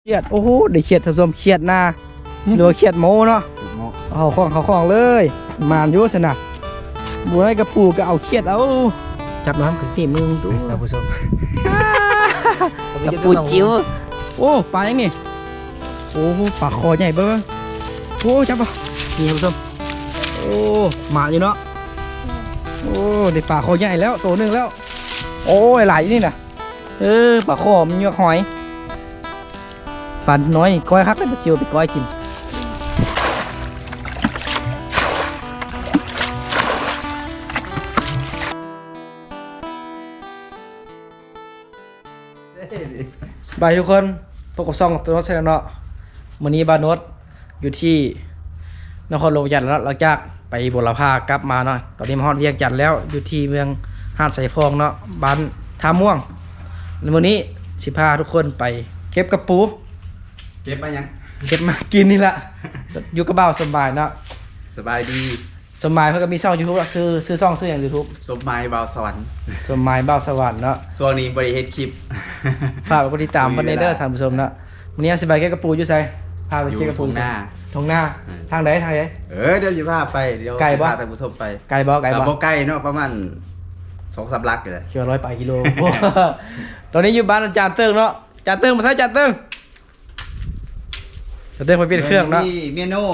ຄຽດ ໂອ້ໂຫ ໄດ້ຄຽດ ທ່ານຜູ້ຊົມ ຄຽດນາ ຫຼືວ່າຄຽດໝູເນາະ ເອົາຂອງ ເອົາຂອງເລີຍ ໝານຢູ່ຊັ້ນນະ ບໍ່ໄດ້ກະປູກະເອົາຄຽດເອົາ ຈັບນ້ຳຂຶ້ນຕີມືງດູ ທ່ານຜູ້ຊົມ ກະປູຈິ້ວ ໂອ້ ປາຫຍັງນີ້ ໂອ້ ປາຄໍໃຫຍ່ເບິ່ງ ໂອ້ ຈັບບໍ່ ນີ້ທ່ານຜູ້ຊົມ ໂອ້ ໝານຢູ່ເນາະ ໂອ້ ໄດ້ປາຄໍໃຫຍ່ແລ້ວ ໂຕໜຶ່ງແລ້ວ ໂອ້ຍ ຫຼາຍຢູ່ນີ້ນະ ເອີ ປາຄໍມັນຢວກຫອຍ ປານ້ອຍກ້ອຍຄັກເດ້ ປາຊິວໄປກ້ອຍກິນ ສະບາຍດີທຸກຄົນ ພົບກັບຊ່ອງໂຕໂນ້ດແຊນແນວເນາະ ມື້ນີ້ບ່າວໂນ້ດຢູ່ທີ່ນະຄອນຫຼວງວຽງຈັນເນາະ ຫຼັງຈາກໄປບົວລະພາກັບມາເນາະ ຕອນນີ້ມາຮອດວຽງຈັນແລ້ວ ຢູ່ທີ່ເມືອງຫາດຊາຍຟອງເນາະ ບ້ານທ່າມ່ວງ ມື້ນີ້ຊິພາທຸກຄົນໄປເກັບກະປູ ເກັບມາຫຍັງ? ເກັບມາກິນນີ້ລະ ຢູ່ກັບບ່າວສົມໝາຍເນາະ ສະບາຍດີ ສົມໝາຍເພິ່ນກະມີຊ່ອງຢູທູບ ຊື່ ຊື່ຊ່ອງຊື່ຫຍັງຢູທູບ? ສົມໝາຍບ່າວສະຫວັນ ສົມໝາຍບ່າວສະຫວັນເນາະ ຊ່ວງນີ້ບໍ່ໄດ້ເຮັດຄລິບ ຝາກໄປກົດຕິດຕາມເພິ່ນແດ່ເດີທ່ານຜູ້ຊົມເນາະ ມື້ນີ້ເຮົາຊິໄປເກັບກະປູຢູ່ໃສ? ພາໄປເກັບກະປູຢູ່ທົ່ງນາ ທົ່ງນາ ອືມ ທາງໃດ ທາງໃດ? ເອີ ດຽວຊິພາໄປ ດຽວ ໄກບໍ່? ຊິພາທ່ານຜູ້ຊົມໄປ ໄກບໍ່? ໄກບໍ່? ກະບໍ່ໄກເນາະ ປະມານສອງສາມຫຼັກນີ້ແຫຼະ ເຊື່ອ ຮ້ອຍປາຍກິໂລ ຕອນນີ້ຢູ່ບ້ານອາຈານເຕີງເນາະ ອາຈານເຕີງ ມາໃສ່ອາຈານເຕີງ ສະເຕັກໄປປ່ຽນເຄື່ອງເນາະ ມີເມນູ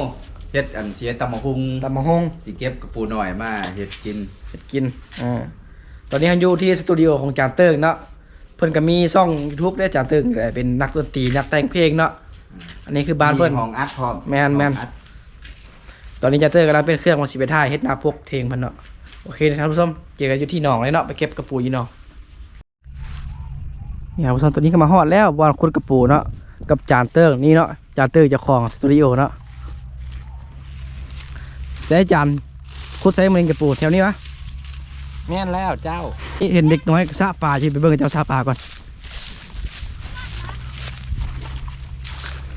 ເຮັດ ອັນ ຊິເຮັດຕຳບັກຫຸ່ງ ຕຳບັກຫຸ່ງ ຊິເກັບກະປູນ້ອຍມາເຮັດກິນ ເຮັດກິນ ເອີ ຕອນນີ້ເຮົາຢູ່ທີ່ສະຕູດິໂອຂອງຈານເຕີງເນາະ ເພິ່ນກະມີຊ່ອງຢູທູບເດ້ ຈານເຕີງເປັນນັກດົນຕີ ນັກແຕ່ງເພງເນາະ ອັນນີ້ຄືບ້ານເພິ່ນ ມີຫ້ອງອັດພ້ອມ ແມ່ນໆ ຫ້ອງອັດ ຕອນນີ້ຈານເຕີງກຳລັງປ່ຽນເຄື່ອງວ່າຊິໄປຖ່າຍເຮັດໜ້າປົກເພງເພິ່ນເນາະ ໂອເຄ ທ່ານຜູ້ຊົມ ເຈີກັນຢູ່ທີ່ໜອງເລີຍເນາະ ໄປເກັບກະປູຢູ່ໜອງ. ນີ້ທ່ານຜູ້ຊົມ ຕອນນີ້ກະມາຮອດແລ້ວ ບ່ອນຂຸດກະປູເນາະ ກັບຈານເຕີງນີ້ເນາະ ຈານເຕີງເຈົ້າຂອງສະຕູດິໂອເນາະ ແຕ່ອາຈານ ຂຸດໃສ່ມື້ນີ້ກະປູ ແຖວນີ້ຫວາ? ແມ່ນແລ້ວເຈົ້າ ເຫັນເດັກນ້ອຍສະປາ ຊິໄປເບິ່ງເຂົາເຈົ້າສະປາກ່ອນ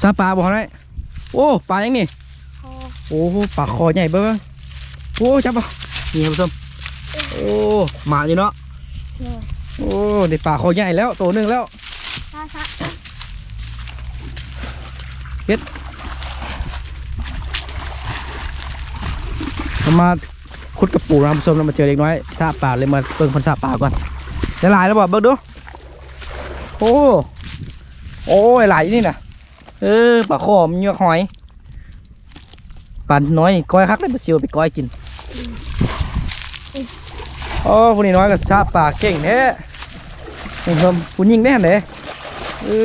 ສະປາບໍ່ ເຮົາໄດ້? ໂອ້ ປາຫຍັງນີ້? ຄໍ ໂອ້ ປາຄໍໃຫຍ່ເບິ່ງ ໂອ້ ຈັບບໍ່ ນີ້ທ່ານຜູ້ຊົມ ໂອ້ ໝານຢູ່ເນາະ ໂດຍ ໂອ້ ໄດ້ປາຄໍໃຫຍ່ແລ້ວ ໂຕໜຶ່ງແລ້ວ ຊະຊະ ເຮັດ ເຮົາມາຂຸດກະປູນະທ່ານຜູ້ຊົມ ແລ້ວມາເຈີເດັກນ້ອຍສະປາ ເລີຍມາເບິ່ງເພິ່ນສະປາກ່ອນ ໄດ້ຫຼາຍແລ້ວບໍ່ ເບິ່ງດູ ໂອ້ ໂອ້ຍ ຫຼາຍຢູ່ນີ້ນະ ເອີ ປາຄໍມັນຍວກຫອຍ ປານ້ອຍກ້ອຍຄັກເດ້ ປາຊິວໄປກ້ອຍກິນ ໂອ້ ຜູ້ນ້ອຍກະສະປາເກັ່ງແທ້ ຜູ້ຍິງເດ້ຫັ້ນເດ້ ເອີ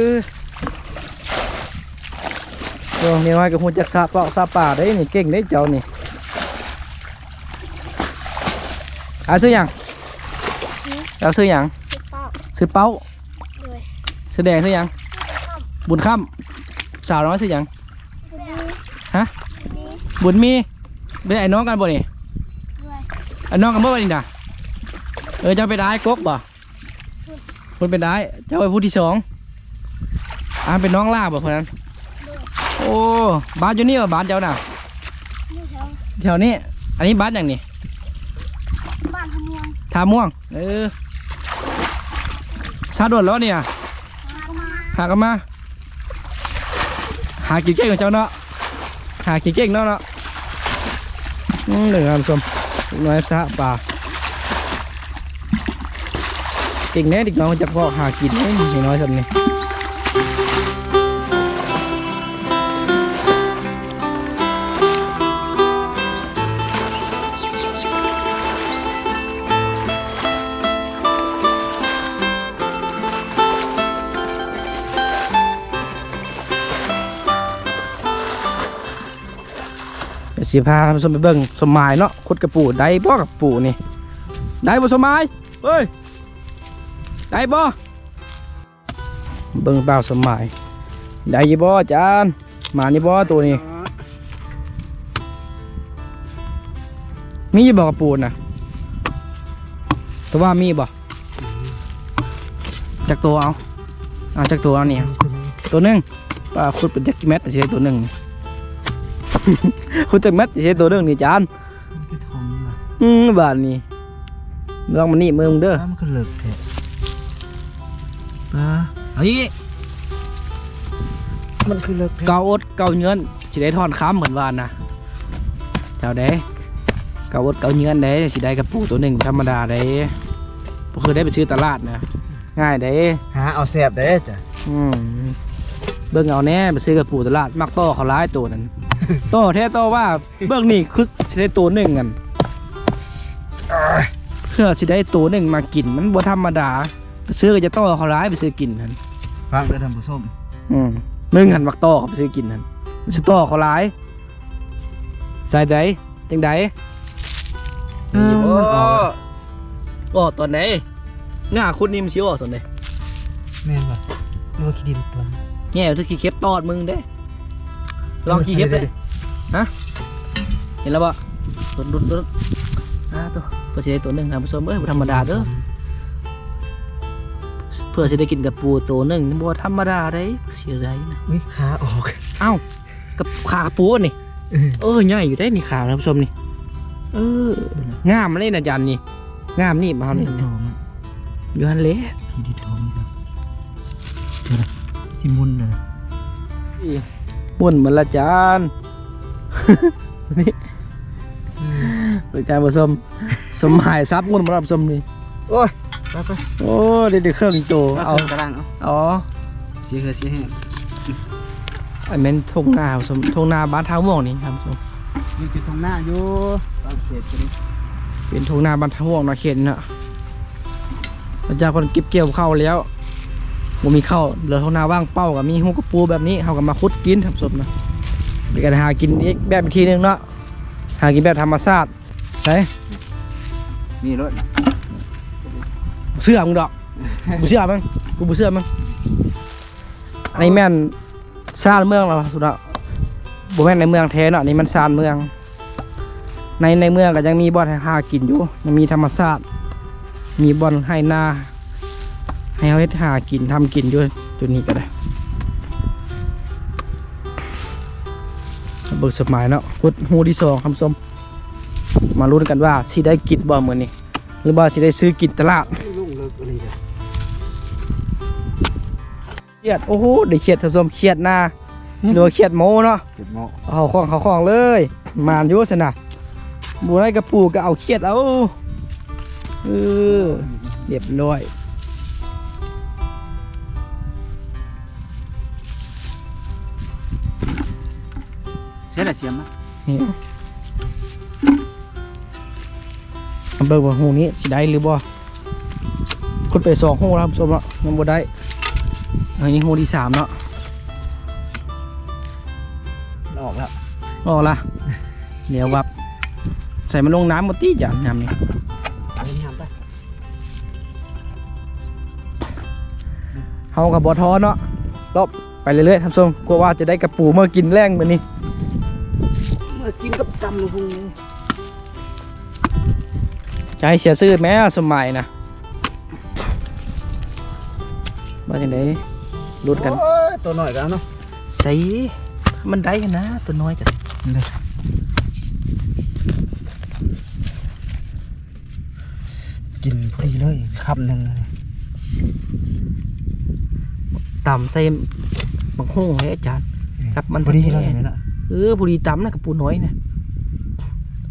ໂອ້ ນ້ອຍກະຮູ້ຈັກສະເປາະສະປາເດ້ນີ້ ເກັ່ງເດ້ເຈົ້ານີ້ ອ້າຍຊື່ຫຍັງ? ເຈົ້າຊື່ຫຍັງ? ຊື່ເປົ້າ ຊື່ເປົ້າ ໂດຍ ຊື່ແດງຊື່ຫຍັງ? ບຸນຄຳ ບຸນຄຳ ສາວນ້ອຍຊື່ຫຍັງ? ບຸນມີ ຮະ? ບຸນມີ ເປັນອ້າຍນ້ອງກັນບໍ່ນີ້? ໂດຍ ອ້າຍນ້ອງກັນບໍ່ບາດນີ້ນະ? ເອີ ເຈົ້າເປັນອ້າຍກົກບໍ່? ພຸ້ນເປັນອ້າຍ ເຈົ້າເປັນຜູ້ທີສອງ ອ່າ ເປັນນ້ອງຫຼ້າບໍ່ຜູ້ນັ້ນ? ໂດຍ ໂອ້ ບ້ານຢູ່ນີ້ບໍ່ ບ້ານເຈົ້ານະ? ຢູ່ແຖວ ແຖວນີ້ ອັນນີ້ບ້ານຫຍັງນີ້? ບ້ານທ່າມ່ວງ ທ່າມ່ວງ ເອີ ຊາດົນແລ້ວນີ້ ຫາກະມາ ຫາກະມາ ຫາກິນເກັ່ງຂອງເຈົ້າເນາະ ຫາກິນເກັ່ງເນາະ ເນາະ ອືມ ເດີທ່ານຜູ້ຊົມ ເດັກນ້ອຍສະປາ ເກັ່ງແດ່ ເດັກນ້ອຍຮູ້ຈັກເພາະຫາກິນ ເອີ ນ້ອຍສ່ຳນີ້. ດຽວຊິພາທ່ານຜູ້ຊົມໄປເບິ່ງສົມໝາຍເນາະ ຂຸດກະປູ ໄດ້ບໍ່ກະປູນີ້ ໄດ້ບໍ່ສົມໝາຍ ເອີຍ ໄດ້ບໍ່? ເບິ່ງບ່າວສົມໝາຍ ໄດ້ຢູ່ບໍ່ອາຈານ? ມານີ້ບໍ່ໂຕນີ້ ມີຢູ່ບໍ່ກະປູນະ? ແຕ່ວ່າມີບໍ່? ຈັກໂຕເອົາ ເອົາຈັກໂຕເອົານີ້ ໂຕໜຶ່ງ ປ້າ ຂຸດເປັນຈັກແມັດຊິໄດ້ໂຕໜຶ່ງ ຂຸດຈັກແມັດຊິໄດ້ໂຕໜຶ່ງນີ້ຈານ? ມັນຄືຖົງຫວາ ອືມ ບາດນີ້ລອງມານີ້ເບິ່ງເດີ ມັນຄືເລິກແທ້ ປ້າ ເອົາອີກ ມັນຄືເລິກແທ້ ເກົ່າອົດເກົ່າເຍືອນ ຊິໄດ້ຖອນຄຳ ເພິ່ນວ່ານະ ເຈົ້າເດ້ ເກົ່າອົດເກົ່າເຍືອນເດ້ ຊິໄດ້ກະປູໂຕໜຶ່ງ ບໍ່ທຳມະດາເດ້ ບໍ່ຄືໄດ້ໄປຊື້ຕະຫຼາດນະ ງ່າຍເດ້ ຫາເອົາແຊບເດ້ຈ້ະ ອືມ ເບິ່ງເອົາແດ່ ໄປຊື້ກະປູຕະຫຼາດ ມັກຕໍ່ເຂົາຫຼາຍໂຕນັ້ນ ຕໍ່ແທ້ຕໍ່ວ່າ ເບິ່ງນີ້ຄືຊິໄດ້ໂຕໜຶ່ງຫັ້ນ ເພື່ອຊິໄດ້ໂຕໜຶ່ງມາກິນ ມັນບໍ່ທຳມະດາ ໄປຊື້ກະຈະຕໍ່ເຂົາຫຼາຍ ໄປຊື້ກິນຫັ້ນ ຟັງເດີທ່ານຜູ້ຊົມ ອືມ ໜຶ່ງຫັ້ນມັກຕໍ່ເຂົາໄປຊື້ກິນຫັ້ນ ຊິຕໍ່ເຂົາຫຼາຍ ໃສ່ໃດ ຈັ່ງໃດ ເອີ ມັນອອກ ອອກຕອນໃດ? ງາຂຸດນີ້ມັນຊິອອກຕອນໃດ? ແມ່ນບໍ່? ຫຼືວ່າຂີ້ດິນຕົມ? ແຍ່ຄືຂີ້ເຂັບຕອດມຶງເດ້ ລອງຂີ້ເຂັບເດ້ ຮະ ເຫັນແລ້ວບໍ່? ລຸດໆໆ ອາໂຕ ເພື່ອຊິໄດ້ໂຕໜຶ່ງ ທ່ານຜູ້ຊົມເອີຍ ບໍ່ທຳມະດາເດີ ເພື່ອຊິໄດ້ກິນກະປູໂຕໜຶ່ງ ບໍ່ທຳມະດາເດ້ ເສຍດາຍນະ ອຸ້ຍ ຂາອອກ ເອົ້າ ກັບຂາກະປູນີ້ ເອີ ເອີ ໃຫຍ່ຢູ່ເດ້ນີ້ ຂາທ່ານຜູ້ຊົມນີ້ ເອີ ງາມເລີຍນະ ຈານນີ້ ງາມນີ້ ມາເຮົານີ້ ຢູ່ຫັ້ນແຫຼະ ດີໆ ທ້ອງ ຊິໝຸນນະ ໝຸນໝົດລະຈານ ນີ້ ອືມ ເປັນການປະສົມ ສົມໝາຍສັບໝຸນໝົດລະປະສົມນີ້ ໂອ້ຍ ໄປໆ ໂອ້ ໄດ້ ໄດ້ເຄິ່ງໂຕ ເອົາ ເອົາ ເອົາ ເສຍເຫື່ອເສຍແຮງ ອັນແມ່ນທົ່ງນາປະສົມ ທົ່ງນາບ້ານທ່າມ່ວງນີ້ ທ່ານຜູ້ຊົມ ນີ້ຄືທົ່ງນາຢູ່ ເປັນທົ່ງນາບ້ານທ່າມ່ວງເນາະ ເຂດນີ້ເນາະ ຫຼັງຈາກເພິ່ນເກັບກ່ຽວເຂົ້າແລ້ວ ບໍ່ມີເຂົ້າ ເຫຼືອທົ່ງນາວ່າງເປົ່າ ກະມີຮູກະປູແບບນີ້ ເຮົາກະມາຂຸດກິນ ທ່ານຜູ້ຊົມນະ ເປັນການຫາກິນອີກແບບວິທີໜຶ່ງເນາະ ຫາກິນແບບທຳມະຊາດ ໃສ ນີ້ໂລດ ບໍ່ເຊື່ອມຶງດອກ ບໍ່ເຊື່ອມຶງ ກູບໍ່ເຊື່ອມຶງ ອັນນີ້ແມ່ນ ຊານເມືອງລະວ່າ ສຸດເນາະ ບໍ່ແມ່ນໃນເມືອງແທ້ເນາະ ອັນນີ້ມັນຊານເມືອງ ໃນ ໃນເມືອງກະຍັງມີບ່ອນໃຫ້ຫາກິນຢູ່ ຍັງມີທຳມະຊາດ ມີບ່ອນໄຮ່ນາ ໃຫ້ເຮົາເຮັດຫາກິນ ທຳກິນຢູ່ ຈຸດນີ້ກະໄດ້ ເບິ່ງສະໝາຍເນາະ ຂຸດຮູທີສອງ ທ່ານຜູ້ຊົມ ມາລຸ້ນກັນວ່າຊິໄດ້ກິນບໍ່ມື້ນີ້ ຫຼືວ່າຊິໄດ້ຊື້ກິນຕະຫຼາດ ເລິກອີ່ຫຼີເດີ. ຂຽດ ໂອ້ໂຫ ໄດ້ຂຽດທ່ານຜູ້ຊົມ ຂຽດນາ ຫຼືວ່າຂຽດໂມເນາະ ຂຽດໂມ ເອົາຂອງ ເອົາຂອງເລີຍ ໝານຢູ່ຊັ້ນນະ ບໍ່ໄດ້ກະປູກະເອົາຂຽດເອົາ ເອີ ລຽບຮ້ອຍ ໃຊ້ລະສຽມນະ ນີ້ ມາເບິ່ງວ່າຮູນີ້ຊິໄດ້ຫຼືບໍ່ ຂຸດໄປສອງຮູແລ້ວທ່ານຜູ້ຊົມເນາະ ຍັງບໍ່ໄດ້ ອັນນີ້ຮູທີສາມເນາະ ອອກແລ້ວ ອອກລະ ດຽວວັບ ໃສ່ມັນລົງນ້ຳໝົດຕິ ຢ້ານຍາມນີ້ ເອົານ້ຳໄປ ເຮົາກະບໍ່ທໍ້ເນາະ ລອບ ໄປເລື້ອຍໆ ທ່ານຜູ້ຊົມ ກວ່າວ່າຈະໄດ້ກະປູເມືອກິນແລງມື້ນີ້ ເມືອກິນກັບຕຳບັກຫຸ່ງ ຈະໃຫ້ເສຍຊື່ແມ້ ສົມໝາຍນະ ວ່າຈັ່ງໃດ ລຸ້ນກັນ ໂອ້ຍ ໂຕນ້ອຍກະເອົາເນາະ ໃສ່ ມັນໄດ້ຫັ້ນນະ ໂຕນ້ອຍກະໄດ້ ກິນພໍດີເລີຍ ຄຳໜຶ່ງ ຕຳໃສ່ບັກຫຸ່ງເດ້ອາຈານ ເອີ ກັບມັນພໍດີເລີຍແມ່ນລະ ເອີ ພໍດີຕຳນະ ກະປູນ້ອຍນະ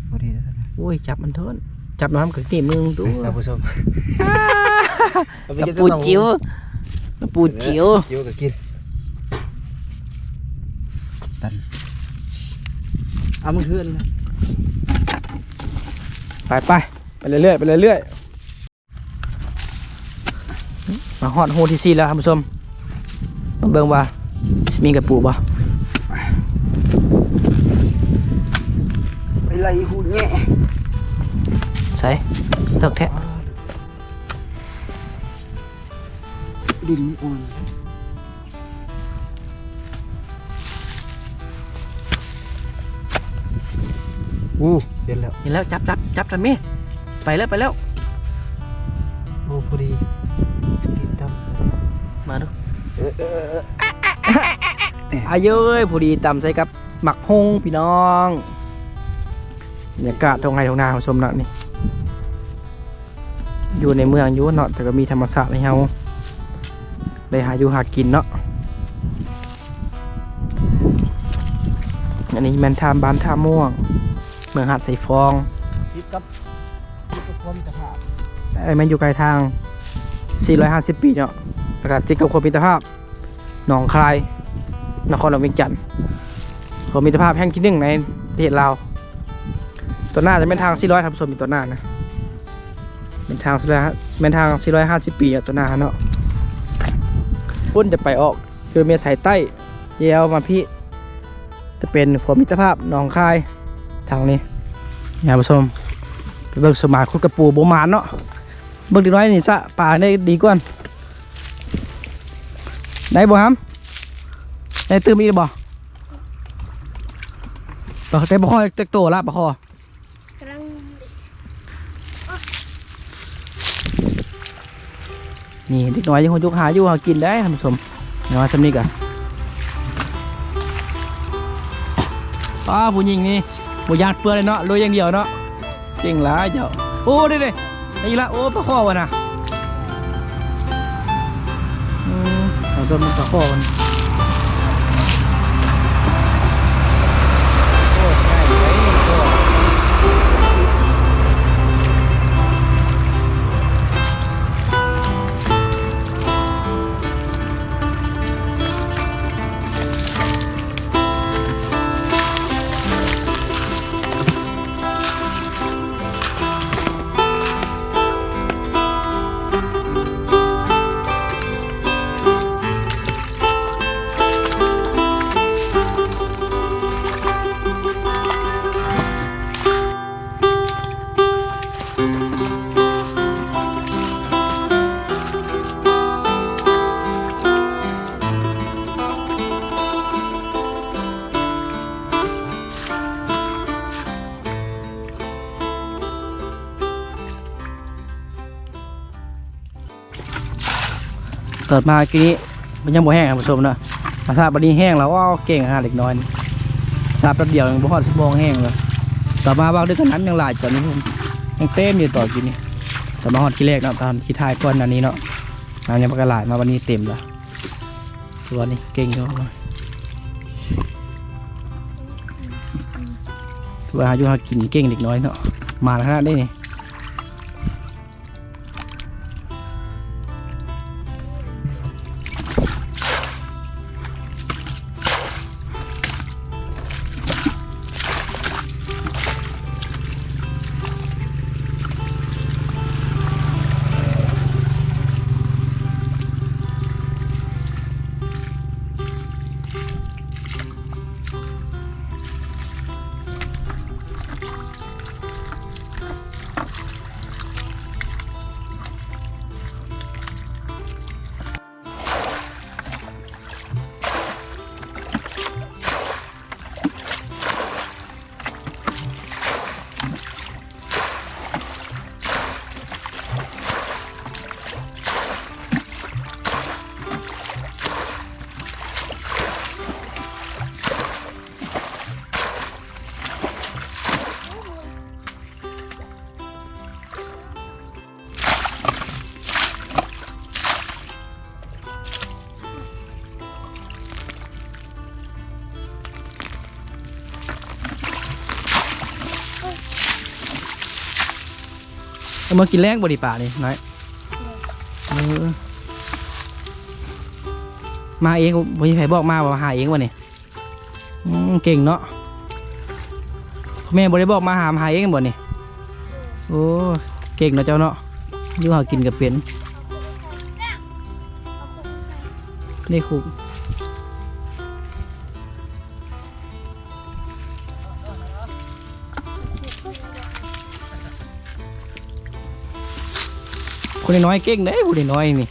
ພໍດີແລ້ວນະ ໂອ້ຍ ຈັບມັນໂທດ ຈັບນ້ຳກະຕີມືງດູ ເອີ ທ່ານຜູ້ຊົມ ກະປູຈິວ ກະປູຈິວ ເອີ ຈິວກະກິນ ຕັນ ເອົາມາເຮືອນນະ ໄປໆ ໄປເລື້ອຍໆ ໄປເລື້ອຍໆ ມາຮອດຮູທີສີ່ແລ້ວທ່ານຜູ້ຊົມ ມາເບິ່ງວ່າຊິມີກະປູບໍ່ ໄປໄລ່ຮູແຍະ ໃສ ເລິກແທ້ ດິນມັນອ່ອນ. ໂອ້ ເຫັນແລ້ວ ເຫັນແລ້ວ ຈັບ ຈັບ ຈັບທັນເມ ໄປແລ້ວ ໄປແລ້ວ ໂອ້ ພໍດີ ພໍດີຕຳ ມາດູ ເອີ ເອີ ອາເອີຍ ພໍດີຕຳໃສ່ກັບໝາກຫຸ່ງພີ່ນ້ອງ ບັນຍາກາດທົ່ງໄຮ່ທົ່ງນາ ທ່ານຜູ້ຊົມເນາະ ນີ້ ຢູ່ໃນເມືອງຢູ່ເນາະ ແຕ່ກະມີທຳມະຊາດໃຫ້ເຮົາໄດ້ຫາຢູ່ຫາກິນເນາະ. ອັນນີ້ແມ່ນຖ້ຳບ້ານທ່າມ່ວງ ເມືອງຫາດຊາຍຟອງ ຕິດກັບ ຕິດກັບຂົວມິດຕະພາບ ເອີ ແມ່ນຢູ່ໃກ້ທາງສີ່ຮ້ອຍຫ້າສິບປີເນາະ ແລ້ວກໍຕິດກັບຂົວມິດຕະພາບ ໜອງຄາຍ ນະຄອນຫຼວງວຽງຈັນ ຂົວມິດຕະພາບແຫ່ງທີໜຶ່ງໃນປະເທດລາວ. ຕໍ່ໜ້າຈະແມ່ນທາງສີ່ຮ້ອຍ ທ່ານຜູ້ຊົມ ຢູ່ຕໍ່ໜ້ານະ ແມ່ນທາງສີ່ຮ້ອຍ ແມ່ນທາງສີ່ຮ້ອຍຫ້າສິບປີ ຕໍ່ໜ້າເນາະ. ພຸ້ນຈະໄປອອກຄືແມ່ສາຍໃຕ້ ແລ້ວມາພີ້ ຈະເປັນຂົວມິດຕະພາບໜອງຄາຍ ທາງນີ້ ທ່ານຜູ້ຊົມ. ໄປເບິ່ງ ສະມານຂຸດກະປູບໍ່ໝານເນາະ. ເບິ່ງເດັກນ້ອຍນີ້ຊະປາໄດ້ດີກວ່າ ໄດ້ບໍ່ຫຳ? ໄດ້ຕື່ມອີກບໍ່? ໄດ້ປາຄໍຈັກໂຕລະ ປາຄໍ? ກຳລັງ ນີ້ເດັກນ້ອຍຍັງຮູ້ຈຸກຫາຢູ່ຫາກິນໄດ້ທ່ານຜູ້ຊົມ ເດັກນ້ອຍຊ່ຳນີ້ກະ ປ້າ ຜູ້ຍິງນີ້ບໍ່ຢ້ານເປື້ອນເລີຍເນາະ ລຸຍຢ່າງດຽວເນາະ ເກັ່ງຫຼາຍເຈົ້າ. ໂອ້ ເດ້ໆ ໄດ້ອີກລະ ໂອ້ ປາຄໍວ່ານະ ອືມ ເອົາຊະມັນປາຄໍມັນ ໂອ້ ງ່າຍໄດ໋ ໂອ້. ຕອນມາກີ້ນີ້ມັນຍັງບໍ່ແຫ້ງທ່ານຜູ້ຊົມເນາະ ມາສາບາດນີ້ແຫ້ງແລ້ວ. ວ້າວ ເກັ່ງຂະໜາດເດັກນ້ອຍນີ້ ສາບແປັບດຽວຍັງບໍ່ຮອດສິບໂມງແຫ້ງເລີຍ. ຕອນມາວາງເດ້ກະນັ້ນຍັງຫຼາຍ ຕອນນີ້ຍັງເຕັມຢູ່ຕອນກີ້ນີ້. ຕອນມາຮອດທີແລກເນາະ ຕອນທີ່ຖ່າຍກ່ອນໜ້ານີ້ເນາະ ນ້ຳຍັງບໍ່ກະຫຼາຍ ມາບາດນີ້ເຕັມແລ້ວ. ແຕ່ວ່ານີ້ເກັ່ງຢູ່ ຖືວ່າຫາຢູ່ຫາກິນເກັ່ງເດັກນ້ອຍເນາະ ໝານຂະໜາດເດ້ນີ້. ເອົາມາກິນແລງບໍ່ນີ້ ປານີ້ນ້ອຍ? ເອີ ມາເອງ ບໍ່ມີໃຜບອກມາບໍ່ ຫາເອງບໍ່ນີ້? ອືມ ເກັ່ງເນາະ ພໍ່ແມ່ບໍ່ໄດ້ບອກມາຫາ ມາຫາເອງບໍ່ນີ້? ໂອ້ ເກັ່ງເນາະເຈົ້າເນາະ ຢູ່ຫາກິນກະເປັນ ນີ້ຄຸກ. ຄົນນ້ອຍໆເກັ່ງເດ້ ຜູ້ນ້ອຍໆນີ້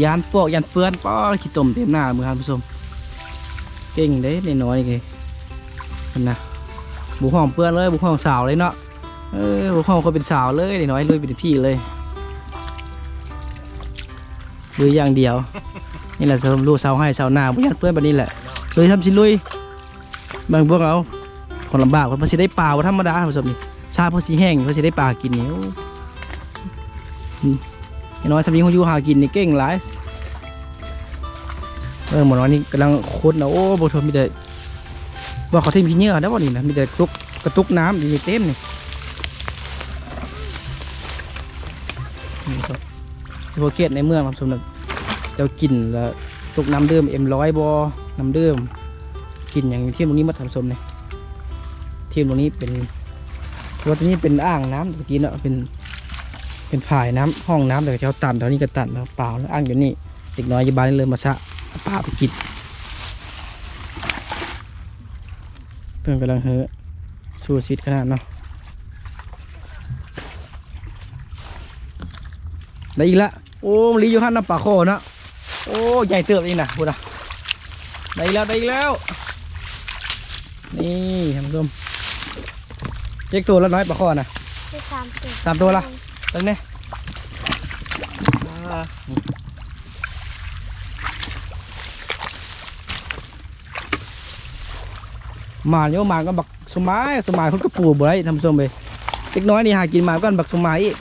ຢ້ານປວກຢ້ານເປື້ອນ ປ້າ ຂີ້ຕົມເຕັມໜ້າເບິ່ງທ່ານຜູ້ຊົມ ເກັ່ງເດ້ນ້ອຍໆນີ້ ເພິ່ນນະ ບໍ່ຫ່ວງເປື້ອນເລີຍ ບໍ່ຫ່ວງສາວເລີຍເນາະ ເອີ ບໍ່ຫ່ວງຄົນເປັນສາວເລີຍ ນ້ອຍໆລຸຍເປັນພີ່ເລີຍ ລຸຍຢ່າງດຽວ ນີ້ແຫຼະ ສຳລັບລູກຊາວໄຮ່ຊາວນາ ບໍ່ຢ້ານເປື້ອນແບບນີ້ແຫຼະ ລຸຍຊ່ຳຊິລຸຍ. ເບິ່ງພວກເຮົາ ຄວາມລຳບາກ ເພິ່ນຊິໄດ້ປາບໍ່ທຳມະດາ ທ່ານຜູ້ຊົມນີ້ ຊາເພິ່ນຊິແຫ້ງ ເພິ່ນຊິໄດ້ປາກິນນີ້ ໂອ້ ອືມ ນ້ອຍຊ່ຳນີ້ຮູ້ຢູ່ຫາກິນນີ້ເກັ່ງຫຼາຍ ເອີ ໝໍນ້ອຍນີ້ກຳລັງຂຸດນະ ໂອ້ ບໍ່ທົນ ມີແຕ່ ບໍ່ ເຂົາຖິ້ມຂີ້ເຫຍື້ອໄດ້ບໍ່ນີ້ນະ ມີແຕ່ຕຸກ ກະຕຸກນ້ຳຢູ່ນີ້ເຕັມນີ້. ນີ້ກໍ ເພາະເຂດໃນເມືອງນຳຊົມນະ ເຈົ້າກິນລະ ຕຸກນ້ຳດື່ມເອັມຮ້ອຍບໍ່ ນ້ຳດື່ມ ກິນຫຍັງ ຖິ້ມລົງນີ້ໝົດທ່ານຜູ້ຊົມນີ້. ຖິ້ມລົງນີ້ເປັນ ວ່າຕົວນີ້ເປັນອ່າງນ້ຳຕະກີ້ເນາະ ເປັນ ເປັນຝາຍນ້ຳ ຫ້ອງນ້ຳ ແລ້ວເຈົ້າຕັນ ແຖວນີ້ກໍຕັນ ແລ້ວປາອ່າງຢູ່ນີ້. ເດັກນ້ອຍຢູ່ບ້ານນີ້ເລີຍມາຊະ ເອົາປາໄປກິນ. ເພິ່ນກຳລັງເຮີ້ ສູ້ຊິດຂະໜາດເນາະ. ໄດ້ອີກລະ. ໂອ້ ມະລີຢູ່ຫັ້ນນະ ປາຄໍ່ນະ. ໂອ້ ໃຫຍ່ເຕີບອີກນະ ພຸ້ນນະ. ໄດ້ອີກແລ້ວ ໄດ້ອີກແລ້ວ. ນີ້ທ່ານຜູ້ຊົມ ຈັກໂຕລະນ້ອຍ ປາຄໍ່ນະ? ໄດ້ສາມໂຕ. ສາມໂຕລະ. ເບິ່ງແດ່. ໝານຢູ່ ໝານກັບບັກສົມໝາຍ ສົມໝາຍ ຄົນກະປູບໍ່ໄດ້ ທ່ານຜູ້ຊົມເອີຍ. ເດັກນ້ອຍນີ້ຫາກິນໝານກ່ອນບັກສົມໝາຍອີກ.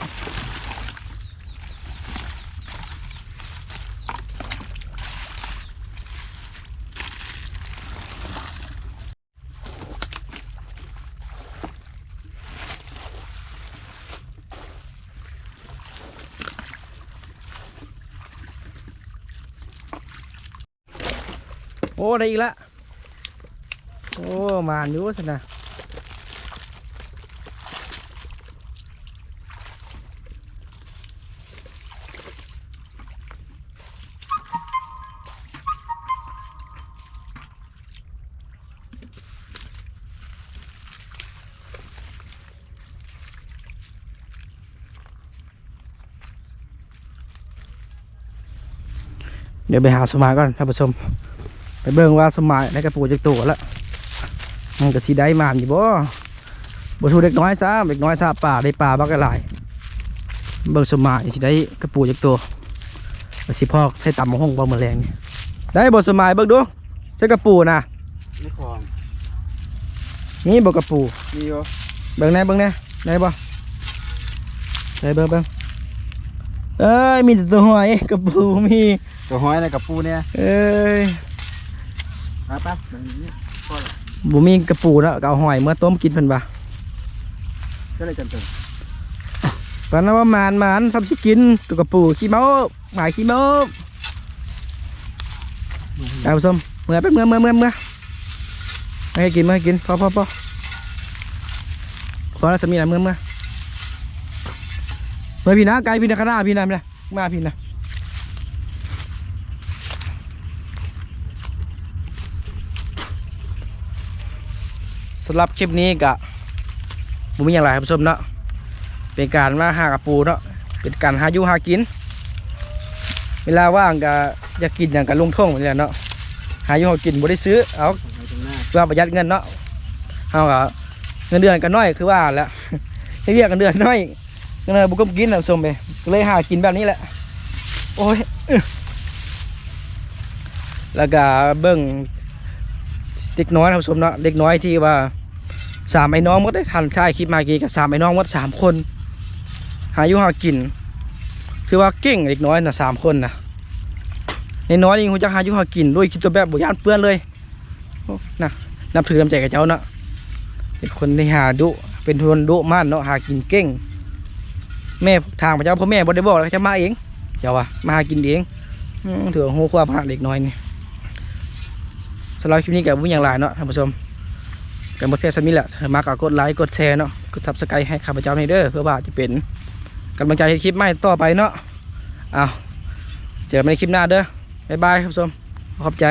ໂອ້ ໄດ້ອີກລະ. ໂອ້ ໝານຢູ່ຊັ້ນນະ. ດຽວໄປຫາສົມໝາຍກ່ອນທ່ານຜູ້ຊົມ ໄປເບິ່ງວ່າສົມໝາຍໄດ້ກະປູຈັກໂຕລະ. ມັນກະຊິໄດ້ໝານຢູ່ບໍ່? ບໍ່ສູ້ເດັກນ້ອຍຊ້ຳ ເດັກນ້ອຍຊາບປາ ໄດ້ປາບັກຫຼາຍ. ເບິ່ງສົມໝາຍຊິໄດ້ກະປູຈັກໂຕ ກະຊິພໍໃສ່ຕຳບັກຫຸ່ງບໍ່ມື້ແລງນີ້. ໄດ້ບໍ່ສົມໝາຍ ເບິ່ງດູ. ໃສ່ກະປູນະ ໃນຂອງ ມີບໍ່ກະປູ? ມີຢູ່. ເບິ່ງແດ່ ເບິ່ງແດ່ ໄດ້ບໍ່? ໃສ່ເບິ່ງ ເບິ່ງ. ເອີຍ ມີແຕ່ຕົວຫອຍ ກະປູບໍ່ມີ. ຕົວຫອຍແລະກະປູແດ່. ເອີຍ ໄປໆ ເບິ່ງນີ້ ພໍລະ. ບໍ່ມີກະປູເນາະ ກໍເອົາຫອຍເມືອຕົ້ມກິນເພິ່ນວ່າ. ກໍໄດ້ກັນຕົວ ປານນັ້ນວ່າໝານ ໝານ ຊ້ຳຊິກິນ ຕົວກະປູຂີ້ເມົາ. ໝາຍຂີ້ໂມ້ ທ່ານຜູ້ຊົມ. ເມືອໄປ ເມືອ ເມືອ ເມືອ ເມືອ ໃຫ້ກິນ ໃຫ້ກິນ ພໍ ພໍ ພໍ ພໍລະ ສ່ຳນີ້ລະ ເມືອ ເມືອ ເມືອ. ພີ່ນະ ໄກພີ່ນະ ຂະໜາດພີ່ນະ ມາພີ່ນະ. ສຳລັບຄລິບນີ້ກະບໍ່ມີຫຍັງຫຼາຍທ່ານຜູ້ຊົມເນາະ ເປັນການມາຫາກະປູເນາະ ເປັນການຫາຢູ່ຫາກິນ ເວລາວ່າງກະຢາກກິນຫຍັງກະລົງທົ່ງນີ້ແຫຼະເນາະ ຫາຢູ່ຫາກິນບໍ່ໄດ້ຊື້ເອົາ ເພື່ອປະຢັດເງິນເນາະ ເຮົາກະເງິນເດືອນກະໜ້ອຍຄືວ່າແຫຼະ ເຮັດວຽກເງິນເດືອນໜ້ອຍ ກໍເລີຍບໍ່ກຸ້ມກິນທ່ານຜູ້ຊົມເອີຍ ກໍເລີຍຫາກິນແບບນີ້ແຫຼະ ໂອ້ຍ. ແລ້ວກະເບິ່ງເດັກນ້ອຍທ່ານຜູ້ຊົມເນາະ ເດັກນ້ອຍທີ່ວ່າສາມໄອ້ນ້ອງໝົດເດ້ ທ່ານຖ່າຍຄລິບມາກີ້ກະສາມໄອ້ນ້ອງໝົດສາມຄົນ ຫາຢູ່ຫາກິນ ຖືວ່າເກັ່ງເດັກນ້ອຍນະ ສາມຄົນນະ ນ້ອຍໆນີ້ຮູ້ຈັກຫາຢູ່ຫາກິນ ໂດຍຄິດຕົວແບບບໍ່ຢ້ານເປື້ອນເລີຍ. ໂອ້ ນະ ນັບຖືນ້ຳໃຈເຂົາເຈົ້າເນາະ ເປັນຄົນທີ່ຫາດຸ ເປັນຄົນດຸໝັ່ນເນາະ ຫາກິນເກັ່ງ ແມ່ທາງເຂົາເຈົ້າ ພໍ່ແມ່ບໍ່ໄດ້ບອກ ເຂົາເຈົ້າມາເອງ ເຈົ້າວ່າມາຫາກິນເອງ ອືມ ຖືວ່າຮູ້ຄວາມຮັກເດັກນ້ອຍນີ້. ສຳລັບຄລິບນີ້ກໍບໍ່ມີຫຍັງຫຼາຍເນາະທ່ານຜູ້ຊົມ ກໍໝົດພຽງສ່ຳນີ້ແຫຼະ ຖ້າມັກກໍກົດໄລກົດແຊເນາະ ກົດ Subscribe ໃຫ້ຂ້າພະເຈົ້າແດ່ເດີ ເພື່ອວ່າຈະເປັນກຳລັງໃຈເຮັດຄລິບໃໝ່ຕໍ່ໄປເນາະ. ເອົາ ເຈີກັນໃໝ່ໃນຄລິບໜ້າເດີ ບາຍບາຍທ່ານຜູ້ຊົມ ຂອບໃຈ.